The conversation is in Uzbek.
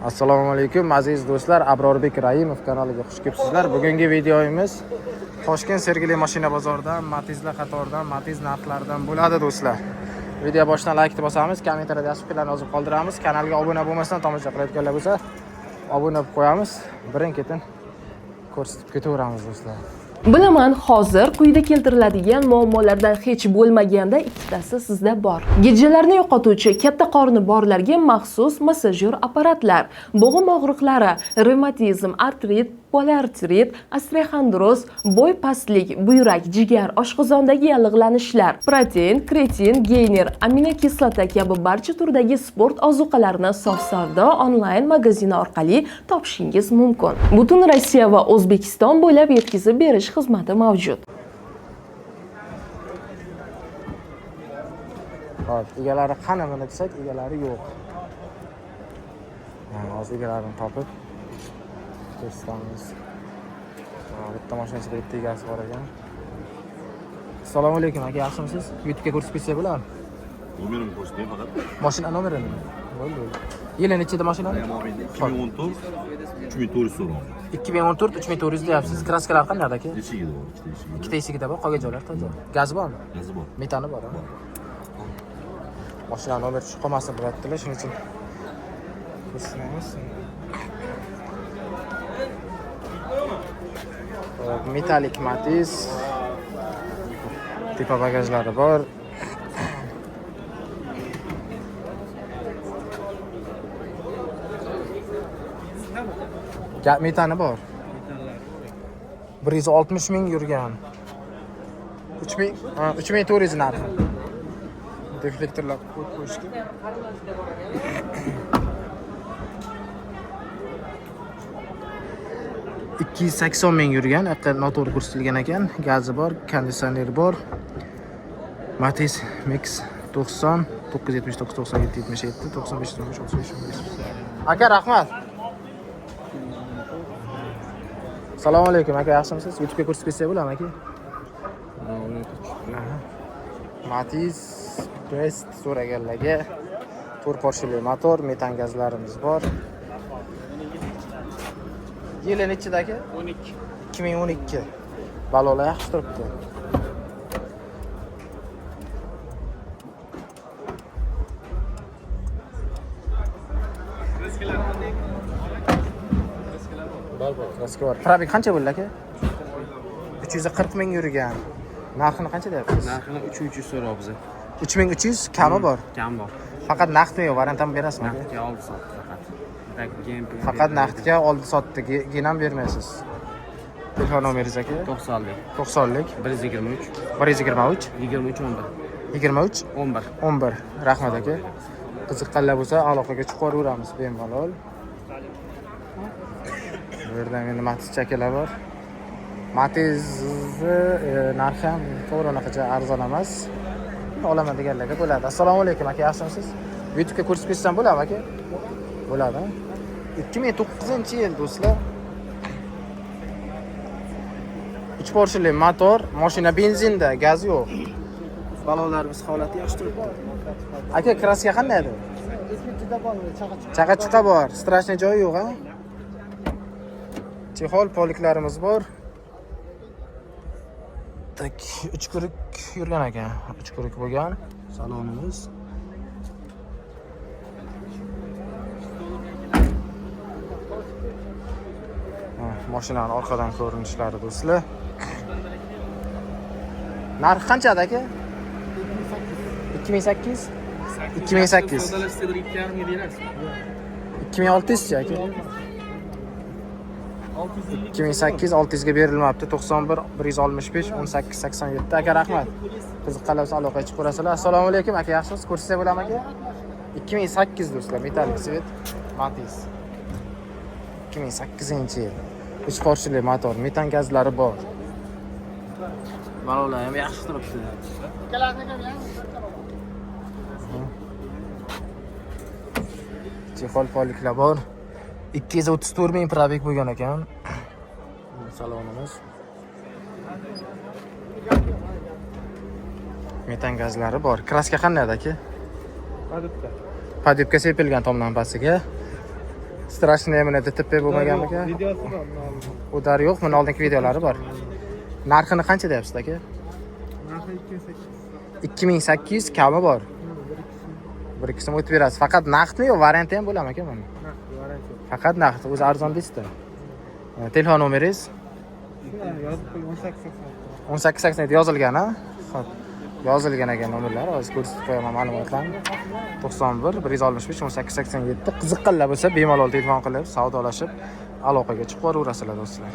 Assalomu alaykum aziz do'stlar, Abrorbek Raimov kanaliga xush kelibsizlar. Bugungi videomiz Toshkent Sergeli mashina bozoridan Matizlar qatoridan Matiz narxlaridan bo'ladi do'stlar. Video boshidan like bosamiz, kommentariyada yaxshi fikrlarni yozib qoldiramiz. Kanalga obuna bo'lmasdan tomosha qilayotganlar bo'lsa, obuna bo'lib qo'yamiz. Birin-ketin ko'rsatib ketaveramiz do'stlar. Bilaman, hozir quyida keltiriladigan muammolardan hech bo'lmaganda ikkitasi sizda bor. Gijjalarni yo'qotuvchi katta qorni borlarga maxsus massajyor apparatlar, bo'g'im og'riqlari, revmatizm, artrit, poliartrit, osteoxondroz, bo'y pastlik, buyrak, jigar, oshqozondagi yallig'lanishlar, protein, kreatin, geyner, aminokislota kabi barcha turdagi sport ozuqalarini Sof Savdo onlayn magazini orqali topishingiz mumkin. Butun Rossiya va O'zbekiston bo'ylab yetkazib berish xizmati mavjud. Hop, egalari qani buni desak, egalari yo'q. Ha, hozir egalarini topib ko'rsatamiz. Ha, bitta mashina ichida bitta egasi bor ekan. Assalomu alaykum aka, yaxshimisiz? YouTube'ga ko'rsatib ketsak bo'ladimi? Nomerini ko'rsating faqat. Mashina nomeri nima? Bo'ldi, bo'ldi. Yili nechida mashina? 2014 3400 so'ram. 2014 3400 deyapsiz. Краска lar qanday aka? Eshigida bor, ikkita eshigida. Ikkita eshigida bor, qolgan joylar toza. Gazi bormi? Gazi bor. Metani bor, ha? Mashina nomer tushib qolmasin deyaptilar, shuning uchun ko'rsatmaymiz. Hop, metalik Matiz. Tepa bagajlari bor. Metani bor. 160 ming yurgan. 3000, ha, 3400 narxi. Deflektorlar qo'yib qo'yishgan. 280 ming yurgan, aqqa noto'g'ri ko'rsatilgan ekan. Gazi bor, konditsioner bor. Matiz Mix 90 979 97 77 95 95 35 15. Aka, rahmat. Assalomu alaykum aka, yaxshimisiz? YouTube'ga ko'rsatib ketsak bo'ladimi aka? Aha. Matiz Best so'raganlarga to'rt porshili motor, metan gazlarimiz bor. Yili nechida aka? 12. 2012. Balolar yaxshi turibdi. Bor, bor, краска bor. Пробег qancha bo'ldi aka? 340 ming yurgan. Narxini qancha deyapsiz? Narxini 3300 so'rayapmiz. 3300 kami bor. Kam bor. Faqat naqdmi yo variant ham berasizmi aka? Naqdga oldi sotdi faqat. Так, gen pul Faqat naqdga oldi sotdi, gen ham bermaysiz. Telefon nomeringiz aka? 90lik, 90lik 123 123 23 11 23 11. 11. Rahmat aka. Qiziqqanlar bo'lsa aloqaga chiqaveramiz bemalol. Bu yerda endi Matiz chakalar bor. Matizni narxi ham to'g'ri unaqacha arzon emas. Olaman deganlarga bo'ladi. Assalomu alaykum aka, yaxshimisiz? YouTube'ga ko'rsatib ketsam bo'ladimi aka? Bo'ladi. 2009-yil do'stlar. 3 porshili motor, mashina benzinda, gaz yo'q. Balonlarimiz holati yaxshi turibdi. Aka, краска qanday edi? Chaqa chuqa bor, страшный joyi yo'q, ha? Чехол poliklarimiz bor. Так, 3 круг yurgan ekan. 3 круг bo'lgan salonimiz. Ha, mashinani orqadan ko'rinishlari do'stlar. Narxi qanchada aka? 2800. 2800. Savdolashsa bir 2,5 ga berasiz. 2600 chi aka? 2008 600 ga berilmabdi. 91 165 18 87. Aka, rahmat. Qiziqqanlar bo'lsa aloqaga chiqib ko'rasizlar. Assalomu alaykum aka, yaxshimisiz? Ko'rsatsak bo'ladimi aka? 2008 do'stlar, metalik цвет Matiz. 2008 yil. 3 porshili motor, metan gazlari bor. Balolar ham yaxshi turibdi. Чехол poliklar bor. 234 ming пробег bo'lgan ekan. Salonimiz. Metan gazlari bor. Краска qanday aka? Продукт. Поддевка sepilgan tomdan pastiga. Страшный mana ДТП bo'lmaganmikan? Videosi bor bundan oldin. Удар yo'q, bundan oldingi videolari bor. Narxini qancha deyapsiz, aka? Narxi 2800. 2800, kami bor. Bir ikki so'm. Bir ikki so'm o'tib berasiz. Faqat naqdmi yo varianti ham bo'ladimi, aka buni? Naqd, variant yo'q. Faqat naqd, o'zi arzon deysizda. Telefon nomeringiz? Shuni yozib qo'y, 1887. 1887 yozilgan, ha? Xo'p. Yozilgan ekan nomerlar, hozir ko'rsatib qo'yaman ma'lumotlarni. 91 165 1887. Qiziqqanlar bo'lsa, bemalol telefon qilib, savdolashib, aloqaga chiqib yuboraverasizlar, do'stlar.